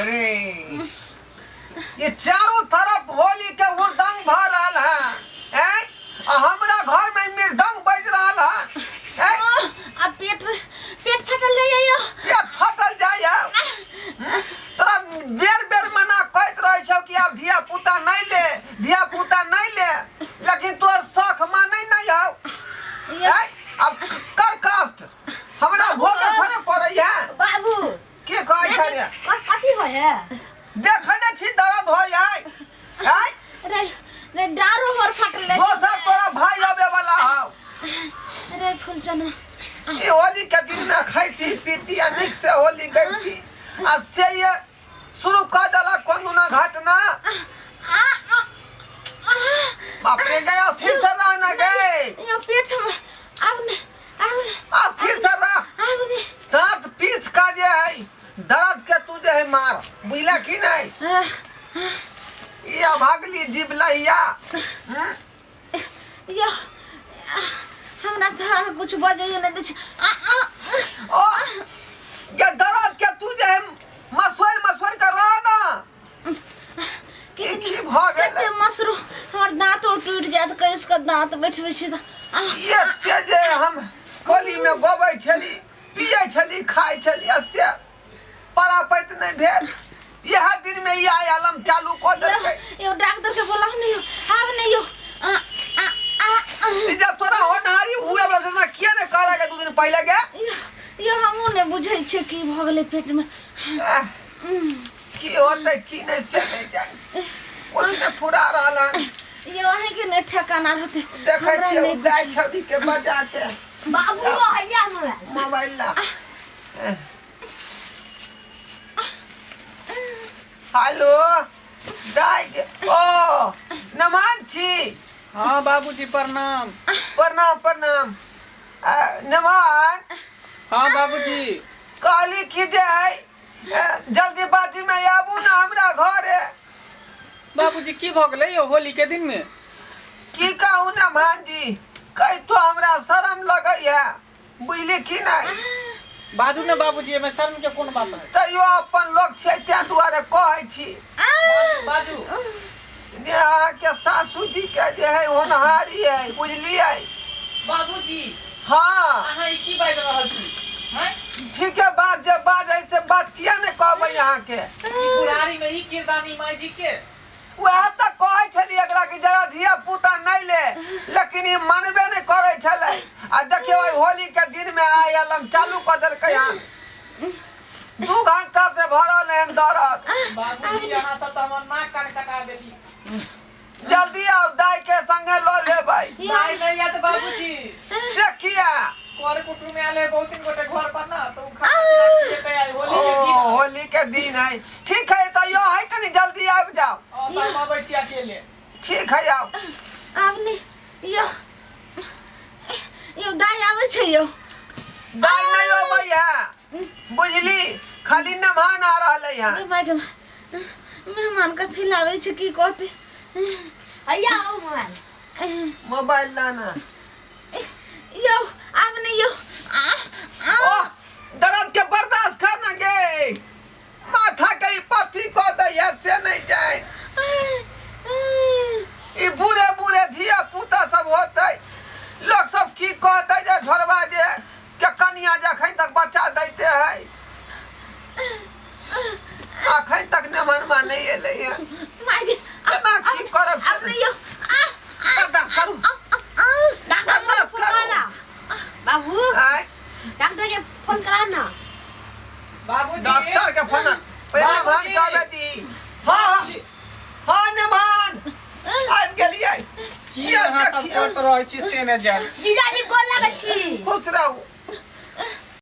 रे, ये चारों तरफ होली के हुड़दंग भऽ रहल है, हैं? आ हमरा घर में मृदंग बज रहल है, हैं? आ पेट पेट फाटल जाइए यो। पेट फटल जाइ है। तोरा बेर बेर मना कहैत रहै छौ कि आब धिया पुता नहीं ले, धिया पुता नहीं ले, लेकिन तोर शौख मानै नहीं हौ। हैं? अब कर कष्ट हमरा भोगे थोड़े पड़ै है। बाबू, के कहै छै रे? कथी होइ है? देखै नै छी दर्द होइ है, हैं? रे रे, डारो हमर फाटल जाय। दोसर तोरा भाई आबे वाला हौ। रे फुलचना, ई होली के दिन में खैती पीती आ नीक से होली गैती, आ से ये शुरू कऽ देलक कोनो ना घटना। आ आ आ। बाप रे, गया फिर से रह न गए। यो पेट हमर आब ने, आब ने। आ फिर से रह। आब ने। दांत पीस का जे है दर्द के तू जे है मार, बुझला कि नहीं? ई अभागली जीव लहिया। यो हमरा तऽ कुछ बजैयो नहि दै छै। आ आ। ओ ये दर्द के तू जे है मसोर मसोर कर रह ना। ई की भऽ गेलै? कते मसरू हमर दाँतो टूटि जायत, कसि कऽ दाँत बैठबै छी तऽ आ। ये के जे हम होली में गोबै छली, पियै छली, खाइ छली, आ से परापैत नहि भेल। इएह दिन में ई आलम चालू कऽ देलकै। यो डॉक्टर के बोलाउ ने यो, आब ने यो। आ आ आ। ई जब तोरा होनहारी हुए वाला छौ ना, किया ने कहला के 2 दिन पहिले गे? यो यो हमहूँ नहि बुझै छियै की भऽ गेलै पेट में। आह, की होतै की नहि से नहि जानि, कुछ नहि फुरा रहल हन। यो अहींके नहि ठेकाना रहतै। देखै हमरा छियै नहि ओ दाइ छौड़ी के बजा के। बाबू, हैया मोबाइल। मोबाइल ला। हेलो दाइ के, ओ नमान छी? हाँ बाबूजी, प्रणाम। प्रणाम प्रणाम। आ, नमान। हाँ बाबूजी। कहली की जे है जल्दीबाजी में आबू ना हमरा घरे। बाबूजी, की भऽ गेलै यौ होली के दिन में? की कहू नमान जी, कहितो हमरा शरम लगै है, बुझली की नहीं? बाजू ने बाबूजी, एहिमे शर्म के कोन बात है? तैयो अपन लोक छै, ताहि दुआरे कहै छी। बाजू। जे अहाँके सासू जी के जे है होनहारी है, बुझलियै? बाबूजी। हाँ। अहाँ ई की बाजि रहल छी, हैं? ठीके बात जे बाजै से बात किया नहि कहबै अहाँके? ई बुढ़ारी में ई किरदानी माई जी के? वएह तऽ कहै छलियै एकरा कि जरा धिया पुता नहि ले, लेकिन ई मानबे नहि करै छलै। आ देखियौ आइ होली के दिन में आइ अलम चालू कऽ देलकै हन। 2 घंटा से भरल एहन दर्द। बाबूजी, अहाँ सब तऽ हमर नाक कान कटा देली। जल्दी आउ, दाई के संगे लऽ लेबै। दाई नहि आयत बाबूजी। से किया? कर कुटुम आयल है बहुत दिन गोटे घर पर ना, तो उ खाना पीना खेतै आइ होली के ओ दिन है। होली के दिन है, ठीक है, तऽ यो है कनी जल्दी आबि जाउ। हाँ, तऽ हम अबै छी अकेले। ठीक है, आउ। आब ने यो, यो दाई आबै छै यो। दाई नहि अबै है, बुझली? खाली मेहमान आ रहलै है। गे माय गे माय, मेहमान कथी लाबै छै, की कहतै? हैया ओ मोबाइल। मोबाइल लाना। यो आब ने यो। आ आ। ओ दर्द के बर्दाश्त कर ना गे, माथा के ई पत्ती कऽ दै है से नहीं जाए। ई बूढ़े बूढ़े धिया पुता सब होतै, लोग सब की कहतै जे झोरबा जे के कनिया जे अखन तक बच्चा दैते है, अखन तक नेमनमा नहि एलै है। माय गे, केना की करब? आब ने यो। आ बर्दाश्त करू, डॉक्टर के बर्दाश्त फोन करू। करा ना बाबू। आँय? डॉक्टर के फोन करा ना। बाबूजी। डॉक्टर के फोन पहिले भान बाबूजी। कहबे दी। हाँ हाँ हाँ, नेमान आबि गेलियै। की अहाँ सब देखियौ। करत रहै छी से नहि जान। जीजाजी, गोर लागै छी। खुश रहू।